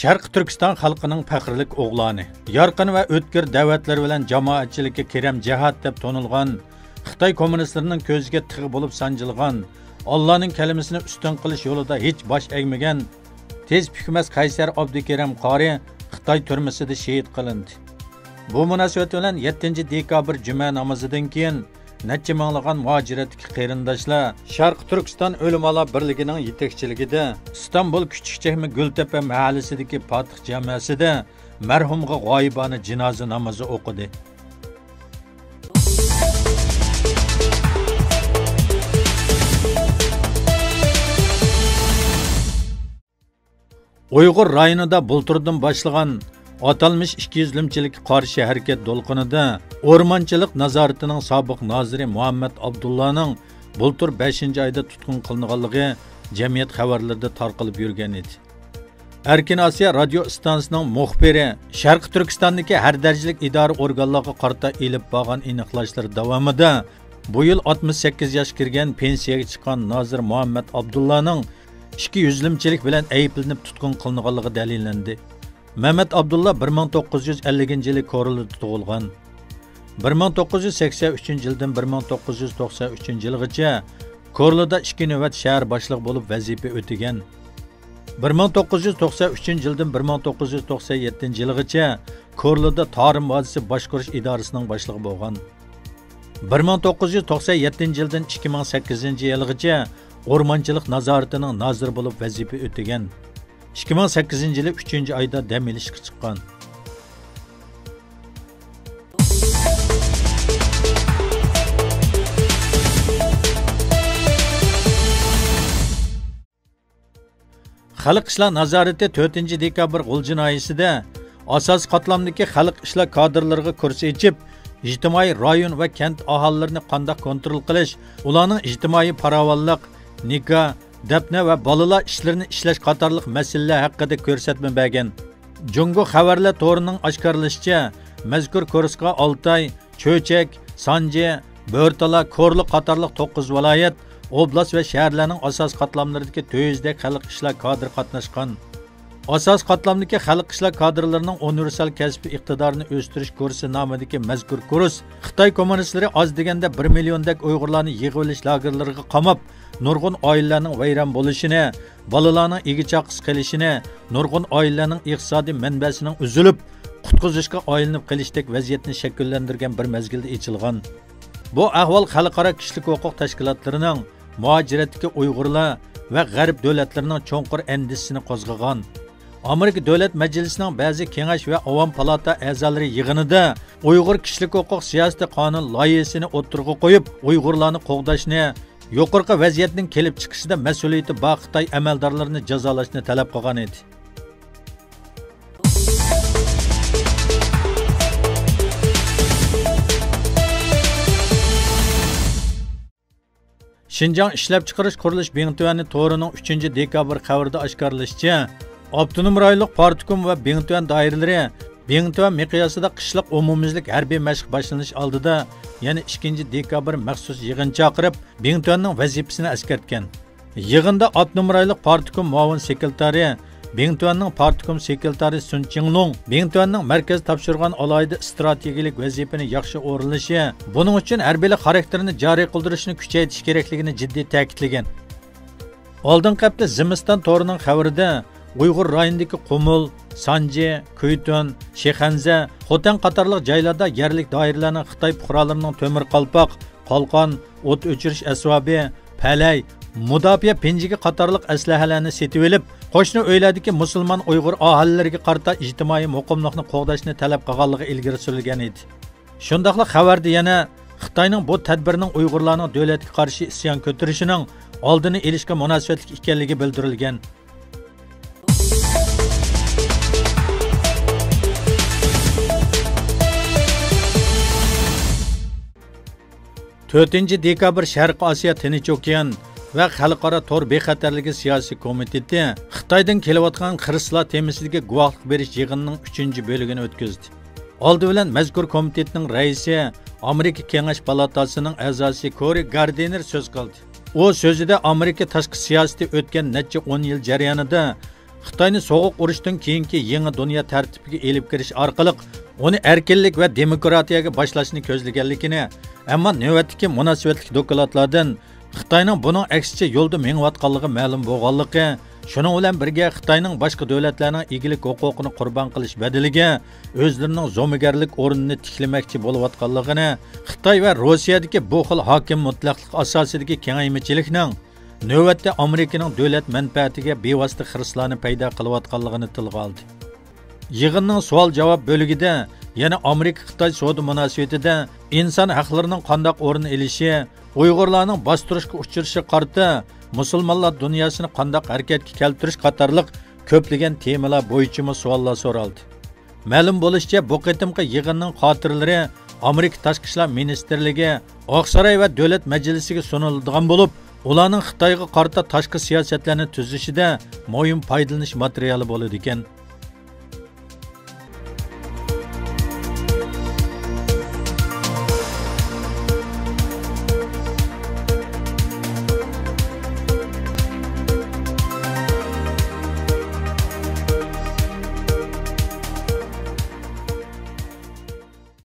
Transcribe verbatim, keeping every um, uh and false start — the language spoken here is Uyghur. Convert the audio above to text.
شەرقىي تۈركىستان خەلقىنىڭ پەخىرلىك ئوغلانى، يارقىن ۋە ئۆتكۈر دەۋەتلىرى بىلەن جامائەتچىلىككە كېرەم جەھەت دەپ تونۇلغان، خىتاي كوممۇنىستلىرىنىڭ كۆزىگە تىغ بولۇپ سانجىلغان، ئاللانىڭ كەلىمىسىنى ئۈستۈن قىلىش يولىدا ھېچ باش ئەگمىگەن، تېز پۈكمەس قەيسەر ئابدۇكېرىم قارى خىتاي تۈرمىسىدە شېھىت قىلىندى. بۇ مۇناسىۋەت بىلەن يەتتىنچى دېكابىر جۈمە نامىزىدىن كېيىن نەچچە مىڭلىغان مۇھاجىرەتتىكى قېرىنداشلار شەرقىي تۈركىستان ئۆلىمالار بىرلىكىنىڭ يېتەكچىلىكىدە ئىستانبۇل كۈچۈك چەكمە گۈلتەپە مەھەللىسىدىكى پاتىخ جامەسىدە مەرھۇمغا غايىبانە جىنازا نامىزى ئوقۇدى. ئۇيغۇر رايونىدا بۇلتۇردىن باشلىغان ئاتالمىش ئىككىيۈزلۈمچىلىككە قارشى ھەرىكەت دولقۇنىدا ئورمانچىلىق نازارىتىنىڭ سابىق نازىرى مۇھەممەت ئابدۇللانىڭ بۇلتۇر بەشىنچى ئايدا تۇتقۇن قىلىنغانلىقى جەمئىيەت خەۋەرلىرىدە تارقىلىپ يۈرگەن ئىدى. ئەركىن ئاسىيا رادىيو ئىستانسىسىنىڭ مۇخبىرى شەرقىي تۈركىستاندىكى ھەر دەرىجىلىك ئىدارە ئورگانلىرىغا قارىتا ئېلىپ بارغان ئېنىقلاشلىرى داۋامىدا بۇ يىل ئاتمىش سەككىز ياشقا كىرگەن پېنسىيەگە چىققان نازىر مۇھەممەت ئابدۇللانىڭ ئىككى يۈزلۈمچىلىك بىلەن ئەيىبلىنىپ تۇتقۇن قىلىنغانلىقى دەلىللەندى. مەمەت ئابدۇللا بىر مىڭ توققۇز يۈز ئەللىكىنچى يىلى كورلىدا تۇغۇلغان. بىر مىڭ توققۇز يۈز سەكسەن ئۈچىنچى يىلدىن بىر مىڭ توققۇز يۈز توقسەن ئۈچىنچى يىلغىچە كورلىدا ئىككى نۆۋەت شەھەر باشلىقى بولۇپ ۋەزىپە ئۆتىگەن. بىر مىڭ توققۇز يۈز توقسەن ئۈچىنچى يىلدىن بىر مىڭ توققۇز يۈز توقسەن يەتتىنچى يىلغىچە كورلىدا تارىم ۋادىسى باشقۇرۇش ئىدارىسىنىڭ باشلىقى بولغان. بىر مىڭ توققۇز يۈز توقسەن يەتتىنچى يىلدىن ئىككى مىڭ سەككىزىنچى يىلغىچە ئورمانچىلىق نازارىتىنىڭ نازىرى بولۇپ ۋەزىپە ئۆتىگەن. ئىككى مىڭ سەككىزىنچى يىلى ئۈچىنچى ئايدا دەم ئېلىشقا چىققان. خەلق ئىشلار نازارىتى تۆتىنچى دېكابىر غۇلجا ناھىيەسىدە ئاساسىي قاتلامدىكى خەلق ئىشلار كادىرلىرىغا كۇرس ئېچىپ، ئىجتىمائىي رايون ۋە كەنت ئاھالىلىرىنى قانداق كونترول قىلىش، ئۇلارنىڭ ئىجتىمائىي پاراۋانلىق، نىكاھ، دەپنە ۋە بالىلار ئىشلىرىنى ئىشلەش قاتارلىق مەسىلىلەر ھەققىدە كۆرسەتمە بەرگەن. جۇڭگو خەۋەرلەر تورىنىڭ ئاشكارىلىشىچە، مەزكۇر كۇرسقا ئالتاي، چۆچەك، سانجى، بۆرتالا، كورلا قاتارلىق توققۇز ۋىلايەت، ئوبلاست ۋە شەھەرلەرنىڭ ئاساسىي قاتلاملىرىدىكى تۆت يۈزدەك خەلق ئىشلار كادىرى قاتناشقان. ئاساسىي قاتلامدىكى خەلق ئىشلار كادىرلىرىنىڭ ئۇنىۋېرسال كەسپىي ئىقتىدارىنى ئۆستۈرۈش كۇرسى نامىدىكى مەزكۇر كۇرس خىتاي كوممۇنىستلىرى ئاز دېگەندە بىر مىليوندەك ئۇيغۇرلارنى يىغىۋېلىش لاگېرلىرىغا قاماپ، نۇرغۇن ئائىلىلەرنىڭ ۋەيران بولۇشىنى، بالىلارنىڭ ئىگە-چاقىسىز قېلىشىنى، نۇرغۇن ئائىلىلەرنىڭ ئىقتىسادىي مەنبەسىنىڭ ئۈزۈلۈپ، قۇتقۇزۇشقا ئايلىنىپ قېلىشتەك ۋەزىيەتنى شەكىللەندۈرگەن بىر مەزگىلدە ئېچىلغان. بۇ ئەھۋال خەلقئارا كىشىلىك ھوقۇق تەشكىلاتلىرىنىڭ، مۇھاجىرەتتىكى ئۇيغۇرلار ۋە غەرب دۆلەتلىرىنىڭ چوڭقۇر ئەندىشىسىنى قوزغىغان. ئامېرىكا دۆلەت مەجلىسىنىڭ بەزى كېڭەش ۋە ئاۋام پالاتا ئەزالىرى يىغىنىدا ئۇيغۇر كىشىلىك ھوقۇق سىياسىتى قانۇن لايىھىسىنى ئوتتۇرىغا قويۇپ، ئۇيغۇرلارنى قوغداشنى، يۇقىرىقى ۋەزىيەتنىڭ كېلىپ چىقىشىدا مەسئۇلىيىتى بار خىتاي ئەمەلدارلىرىنى جازالاشنى تەلەپ قىلغان ئىدى. شىنجاڭ ئىشلەپچىقىرىش قۇرۇلۇش بىڭتۈەنى تورىنىڭ ئۈچىنچى دېكابىر خەۋىرىدە ئاشكارىلىشىچە، ئاپتونوم رايونلۇق پارتكوم ۋە بىڭتۈەن دائىرىلىرى بىڭتۈەن مىقياسىدا قىشلىق ئومۇميۈزلۈك ھەربىي مەشىق باشلىنىش ئالدىدا يەنە ئىككىنچى دېكابىر مەخسۇس يىغىن چاقىرىپ، بىڭتۈەننىڭ ۋەزىپىسىنى ئەسكەرتكەن. يىغىندا ئاپتونوم رايونلۇق پارتكوم مۇئاۋىن سېكرېتارى، بىڭتۈەننىڭ پارتكوم سېكرېتارى سۈن چىڭلۇڭ، بىڭتۈەننىڭ مەركەز تاپشۇرغان ئالاھىدە ئىستراتېگىيەلىك ۋەزىپىنى ياخشى ئورۇنلىشى، بۇنىڭ ئۈچۈن ھەربىيلىك خاراكتېرىنى جارى قىلدۇرۇشنى كۈچەيتىش كېرەكلىكىنى جىددىي تەكىتلىگەن. ئالدىنقى ھەپتە زىمىستان تورىنىڭ خەۋىرىدە ئۇيغۇر رايونىدىكى قۇمۇل، سانجى، كۈيتۈن، شىخەنزە، خوتەن قاتارلىق جايلاردا يەرلىك دائىرىلەرنىڭ خىتاي پۇقرالىرىنىڭ تۆمۈر قالپاق، قالقان، ئوت ئۆچۈرۈش ئەسۋابى، پەلەي، مۇداپىئە پىنجىكى قاتارلىق ئەسلىھەلەرنى سېتىۋېلىپ، قوشنا ئۆيلەردىكى مۇسۇلمان ئۇيغۇر ئاھالىلىرىگە قارىتا ئىجتىمائىي مۇقىملىقنى قوغداشنى تەلەپ قىلغانلىقى ئىلگىرى سۈرۈلگەن ئىدى. شۇنداقلا خەۋەردە يەنە خىتاينىڭ بۇ تەدبىرىنىڭ ئۇيغۇرلارنىڭ دۆلەتكە قارشى ئىسيان كۆتۈرۈشىنىڭ ئالدىنى ئېلىشقا مۇناسىۋەتلىك ئىكەنلىكى بىلدۈرۈلگەن. تۆتىنچى دېكابىر شەرقىي ئاسىيا تىنچ ئوكيان ۋە خەلقئارا تور بىخەتەرلىكى سىياسىي كومىتېتى خىتايدىن كېلىۋاتقان خىرىسلار تېمىسىدىكى گۇۋاھلىق بېرىش يىغىنىنىڭ ئۈچىنچى بۆلىكىنى ئۆتكۈزدى. ئالدى بىلەن مەزكۇر كومىتېتنىڭ رەئىسى، ئامېرىكا كېڭەش پالاتاسىنىڭ ئەزاسى كورى گاردىنېر سۆز قىلدى. ئۇ سۆزىدە ئامېرىكا تاشقى سىياسىتى ئۆتكەن نەچچە ئون يىل جەريانىدا خىتاينى سوغۇق ئۇرۇشتىن كېيىنكى يېڭى دۇنيا تەرتىپىگە ئېلىپ كىرىش ئارقىلىق ئۇنى ئەركىنلىك ۋە دېموكراتىيەگە باشلاشنى كۆزلىگەنلىكىنى، ئەمما نۆۋەتتىكى مۇناسىۋەتلىك دوكلاتلاردىن خىتاينىڭ بۇنىڭ ئەكسىچە يولدا مېڭىۋاتقانلىقى مەلۇم بولغانلىقى، شۇنىڭ بىلەن بىرگە خىتاينىڭ باشقا دۆلەتلەرنىڭ ئىگىلىك ھوقۇقىنى قۇربان قىلىش بەدىلىگە ئۆزلىرىنىڭ زومىگەرلىك ئورنىنى تىكلىمەكچى بولۇۋاتقانلىقىنى، خىتاي ۋە روسىيەدىكى بۇ خىل ھاكىم مۇتلەقلىق ئاساسىدىكى كېڭەيمىچىلىكنىڭ نۆۋەتتە ئامېرىكىنىڭ دۆلەت مەنپەئەتىگە بىۋاسىتە خىرىسلارنى پەيدا قىلىۋاتقانلىقىنى تىلغا ئالدى. يىغىننىڭ سوئال-جاۋاب بۆلۈكىدە يەنە ئامېرىكا-خىتاي سودا مۇناسىۋىتىدە ئىنسان ھەقلىرىنىڭ قانداق ئورۇن ئېلىشى، ئۇيغۇرلارنىڭ باستۇرۇشقا ئۇچرىشىغا قارىتا مۇسۇلمانلار دۇنياسىنى قانداق ھەرىكەتكە كەلتۈرۈش قاتارلىق كۆپلىگەن تېمىلار بويىچىمۇ سوئاللار سورالدى. مەلۇم بولۇشىچە، بۇ قېتىمقى يىغىننىڭ خاتىرىلىرى ئامېرىكا تاشقى ئىشلار مىنىستىرلىكى، ئاقساراي ۋە دۆلەت مەجلىسىگە سۇنۇلىدىغان بولۇپ، ئۇلارنىڭ خىتايغا قارىتا تاشقى سىياسەتلەرنى تۈزۈشىدە مۇھىم پايدىلىنىش ماتېرىيالى بولىدىكەن.